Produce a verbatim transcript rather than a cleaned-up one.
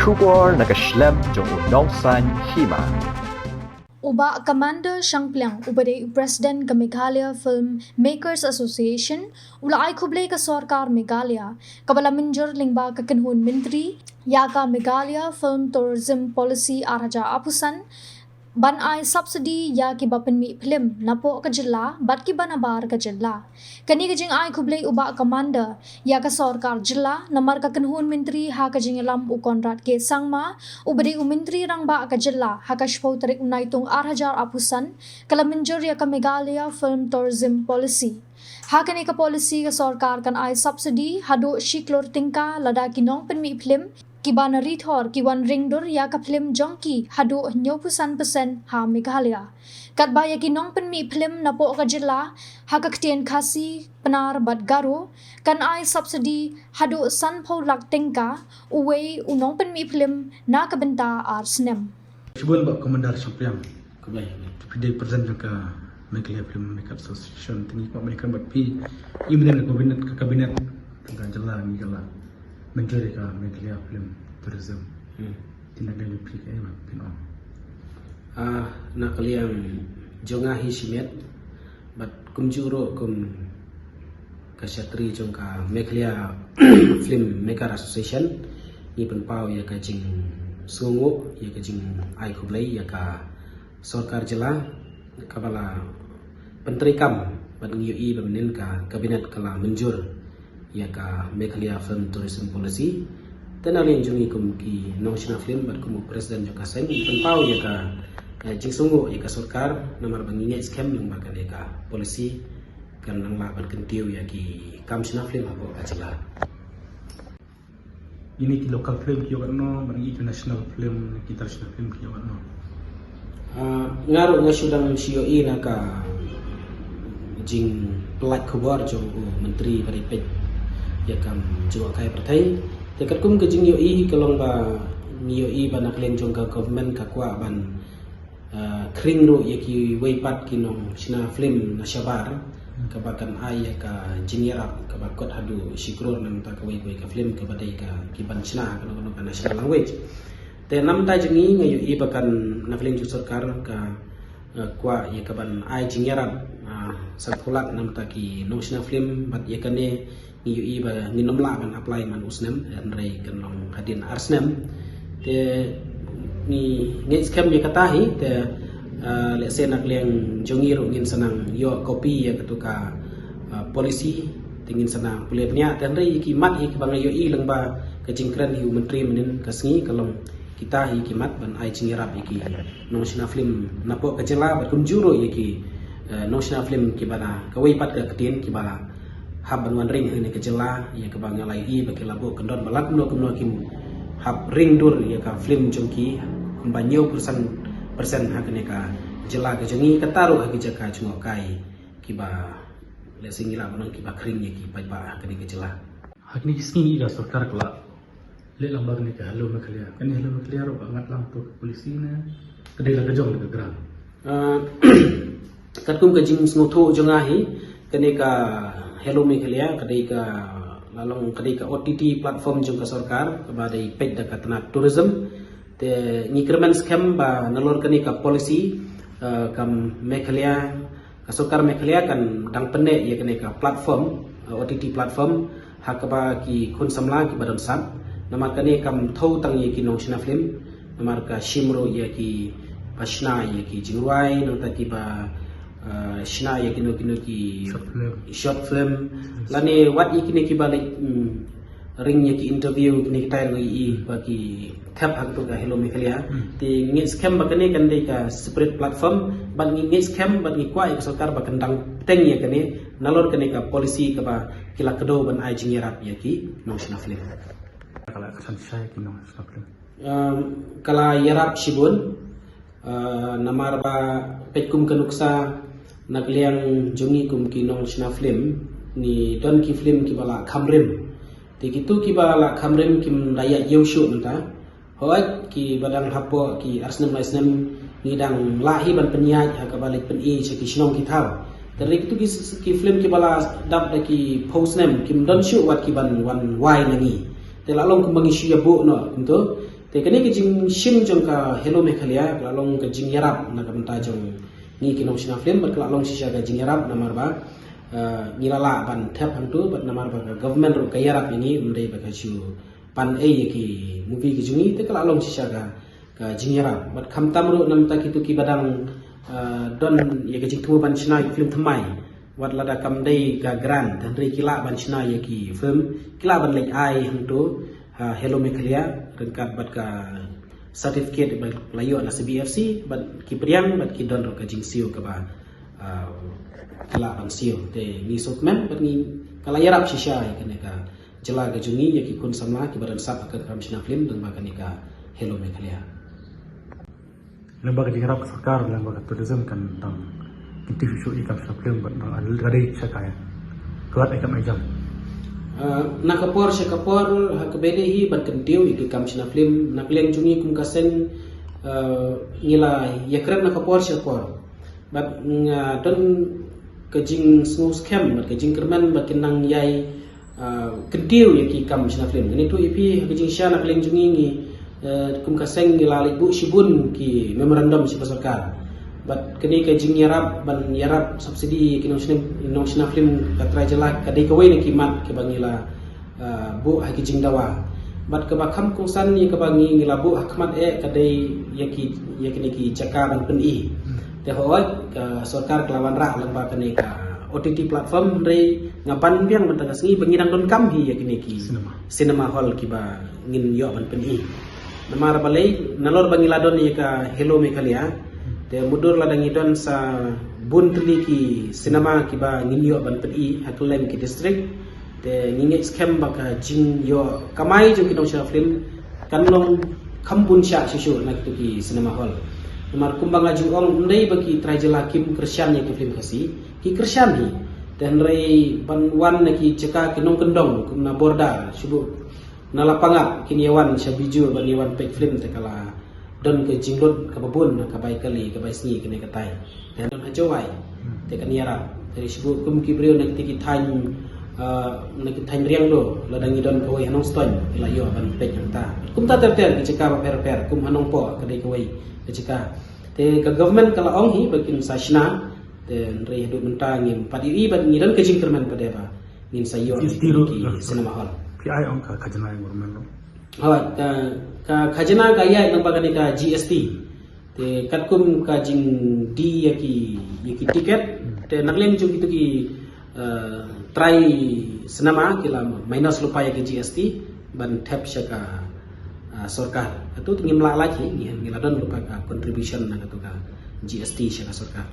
Khubor na ka shlem jong u nongsaiñ hima. U Bah Commander Shangpliang, uba dei u President ka Meghalaya Film Makers Association, u la ai khublei ka sorkar Meghalaya kaba la mynjur lyngba ka kynhun myntri ïa ka Meghalaya Film Tourism Policy ar hajar arphew san, ban ai subsidy ïa kiba pynmih phlim napoh ka jylla bad kiba nabar ka jylla. Kane ka jingai khublei u Bah Commander ïa ka sorkar jylla namar ka kynhun myntri ha ka jingïalam u Conrad K Sangma, uba dei u Myntri Rangbah ka jylla, ha ka shiphew tarik u Naitung ar hajar arphew san, ka la mynjur ïa ka Meghalaya Film Tourism Policy. Ha kane ka policy ka sorkar kan ai subsidy haduh shi klur tyngka lada ki nongpynmih phlim kiba na ri thor ki wan ring dur ïa ka phlim jong ki haduh hynñiewphew san percent ha Meghalaya. Katba ïa ki nongpynmih phlim napoh ka jylla ha ka ktien Khasi, Pnar bad Garo kan ai subsidy haduh sanphew lak tyngka uwei u nongpynmih phlim na ka bynta ar snem. Shibun Bah Commander Shangpliang. Khublei. Phi dei president jong ka Meghalaya Film Makers Association, te ngi kwah ban ïakren bad phi. Ïa mynta ka kabinet, ka kabinet ka jylla ngi ka la mynjur ïa ka Meghalaya Film Tourism. Hmm. Te na ka liang phi kaei ba phin ong? Ah, na ka liang jong nga hi shimet, bad kumjuh ruh kum ka shatri jong ka Meghalaya Film Maker Association, ngi pynpaw ïa ka jingsngewnguh, ïa ka jingai khublei ïa ka sorkar jylla kaba la pyntreikam, bad ngi ïohi ba mynnin ka kabinet ka la mynjur ïa ka Meghalaya Film Tourism Policy. Te na liang jong ngi kum ki nongshna film bad kum u president jong ka seng, ngi pynpaw ïa ka, eh, jingsngewnguh ïa ka sorkar namar ba ngi ngeit skhem lyngba kane ka policy kan nang lah ban kyntiew ïa ki kam shna film hapoh ka jylla. Ine ki local film ki ïoh katno, bad international film, international film ki ïoh katno? Ah, nga ruh nga shu dang shu ïohi na ka jingpyllait khubor jong u Myntri ba dei peit ïa ka kam jngohkai pyrthei. Te katkum ka jingïohi ka long ba ngi ïohi ba na ka liang jong ka government ka kwah ban, ah, khring ruh ïa kiwei pat ki nongshna film na shabar, kaba kan ai ïa ka jingïarap kaba kut haduh shi klur na ka bynta kawei kawei ka film kaba dei ka ki ban shna ha kano kano ka national language. Te na ka bynta jong ngi nga ïohi ba kan na ka liang jong sorkar ka, eh, kwah ïa ka ban ai jingïarap, ah, sanphew lak na ka bynta ki nongshna film, bad ïa kane ngi ïohi ba ngin ym lah ban apply man u snem, hynrei kan long hadien ar snem. Te ngi ngeit skhem ïa kata hi, te, ah, lehse na ka liang jong ngi ruh ngin sa nang ïoh copy ïa katu ka, ah, policy, te ngin sa nang pule bniah, te hynrei ïa ki mat hi kiba nga ïohi lyngba ka jingkren hi u Myntri mynnin ka sngi ka long kita hi ki mat ban ai jingïarap ïa ki nongshna film napoh ka jylla bad kumjuh ruh ïa ki, eh, nongshna film kiba na kawei pat ka ktien kiba hap ban wan ring ha kane ka jylla, ïa kaba nga la ïohi ba ki la buh kyndon ba la kumno kumno kim hap ring dur ïa ka film jong ki kumba hynñiewphew percent ha kane ka jylla ka jong ngi, kata ruh ha ki jaka jngohkai kiba lehse ngi lah ban ong kiba khring ïa ki paidbah ha kane ka jylla. Ha kine ki sngi ka sorkar ka la leh lang ba kane ka Hello Meghalaya. Kane Hello Meghalaya ruh ka ngat lang to ka policy ne ka dei la ka jong ka grant? Ah, katkum ka jingsngewthuh jong nga hi, kane ka Hello Meghalaya ka dei ka, la long ka dei ka O T T platform jong ka sorkar kaba dei peit da ka tnat tourism. Te ngi kyrmen skhem ba nalor kane ka policy, ah, ka Meghalaya, ka sorkar Meghalaya kan dang pynneh ïa kane ka platform, uh, O T T platform, ha kaba ki khun samla kiba don sat. Namar kane kam thew tang ïa ki nongshna film, namar ka shim ruh ïa kiba shna ïa ki jingrwai, nangta kiba, uh, shna ïa kino kino ki short film. Short film. Yes. Lane wat ïa kine kiba leh, mm, ring ïa ki interview kine kitai ruh ïa i ba ki thep ha katu ka Hello Meghalaya. Hmm. Te ngi ngeit skhem ba kane kan dei ka separate platform, bad ngi ngeit skhem bad ngi kwah ïa ka sorkar ba kan dang bteng ïa kane nalor kane ka policy kaba ki la kdew ban ai jingïarap ïa ki nongshna film. Ka la kyrsan shai ki nongshna film. Um, ka la ïarap shibun. Ah, namar ba peit kum ka nuksa na ka liang jong ngi kum ki nongshna film, ngi don ki film kiba la kham rim. Te kitu kiba la kham rim kim da ïaid ïew shuh mynta. Hooid kiba dang hapoh ki ar snem lai snem ngi dang lah hi ban pynïaid ha kaba leit pyni sha ki shnong ki thaw. Te hynrei kitu ki, ki film kiba la dap da ki phew snem kim don shuh wat ki ban wan wai na ngi. Te la long kumba ngi shu ïa buh noh kumto. Te kane ka jingshim jong ka Hello Meghalaya ka la long ka jingïarap na ka bynta jong ngi ki nongshna film, bad ka la long shisha ka jingïarap namar ba, eh, ngi la lah ban thep hangto, bad namar ba ka government ruh ka ïarap ïa ngi, ym dei ba ka shu pan ei ïa ki movie ki jong ngi, te ka la long shisha ka, ka jingïarap. Bad khamtam ruh namar ta kito kiba dang, eh, don ïa ka jingthmu ban shna ïa ki film thymmai, wat lada kam dei ka grant, hynrei ki lah ban shna ïa ki film, ki lah ban leit ai hangto ha Hello Meghalaya, ryngkat bad ka certificate ba la ïoh na C B F C, bad ki pdiang, bad ki don ruh ka jingsiew kaba, ah, ki lah ban siew. Te ngi sngewkmen, bad ngi, ka la ïarap shisha ïa kane ka jylla ka jong ngi, ïa ki khun samla kiba don sap ha ka kam shna film lyngba kane ka Hello Meghalaya. Lyngba ka jingïarap ka sorkar, lyngba ka tourism kan dang kyntiew shuh shuh ïa ki kam shna film, bad dang ka dei sha ka ïa ka lad ïa ka kam ïa jam. Ah, na ka por sha ka por, ha kaba ïadei hi ban kyntiew ïa ki kam shna film, na ka liang jong ngi kum ka seng, ah, ngi la ïakren na ka por sha ka por. Bad nga don ka jingsngewskhem bad ka jingkyrmen ba kin nang ïai, ah, kyntiew ïa ki kam shna film. Ngi tu ïa phi ha ka jingshisha na ka liang jong ngi, ngi, eh, kum ka seng ngi la leit buh shibun ki memorandum sha ka sorkar. Bad kane ka jingïarap ban ïarap subsidy ïa ki nongshna, nongshna film ka trai jylla ka dei kawei na ki mat kiba ngi la, ah, buh ha ki jingdawa. Bad kaba kham kongsan ïa kaba ngi, ngi la buh ha khmat eh ka dei ïa ki, ïa kine ki jaka ban pyni. Te hooid ka sorkar ka la wanrah lyngba kane ka O T T platform, hynrei nga ban biang mynta ka sngi ba ngi dang donkam hi ïa kine ki cinema, cinema hall kiba ngin ïoh ban pyni. Namar balei, nalor ba ngi la don ïa ka Hello Meghalaya, te mutdur lada ngi don sa bun tylli ki cinema kiba ngin ïoh ban pyni ha kylleng ki district. Te ngi ngeit skhem ba ka jingïoh kamai jong ki nongshna film kan long kham bun shah shuh shuh na kito ki cinema hall. Namar kumba nga ju ong, ym dei ba ki trai jylla kim kyrshan ïa ki film Khasi, ki kyrshan hi. Te hynrei ban wan na ki jaka ki nongkyndong kum na border, shu buh na Lapangap kin ïa wan sha Bijur ban ïa wan peit film, te ka la don ka jinglut kaba bun, ka bai kali, ka bai sngi kane ka tai. Te don ha Jowai, te kan ïarap. Te shu buh kum ki briew na kiti ki thaiñ, ah, na ki thaiñ Riangdo, lada ngi don kawei ha Nongstoiñ, ki la ïoh ban peit hangta. Kumta ter ter ki jaka bapher bapher, kum ha Nongpoh ka dei kawei ka jaka. Te ka government ka la ong hi ba kin sa shna, te hynrei haduh mynta ngim pat ïohi, bad ngi don ka jingkyrmen pat ba ngin sa ïoh ïa ki cinema hall. P I ong ka khajna ïa government ruh. Hooid, ka, ka khajna ka ïaid lyngba kane ka G S T. Te katkum ka jingdie ïa ki, ïa ki tiket, te na ka liang jong kito ki, eh, trai cinema ki la minus lypa ïa ki G S T ban thep sha ka, eh, sorkar. Kato te ngim lah lait hi, ngi, ngi la don lypa ka contribution na kato ka G S T sha ka sorkar.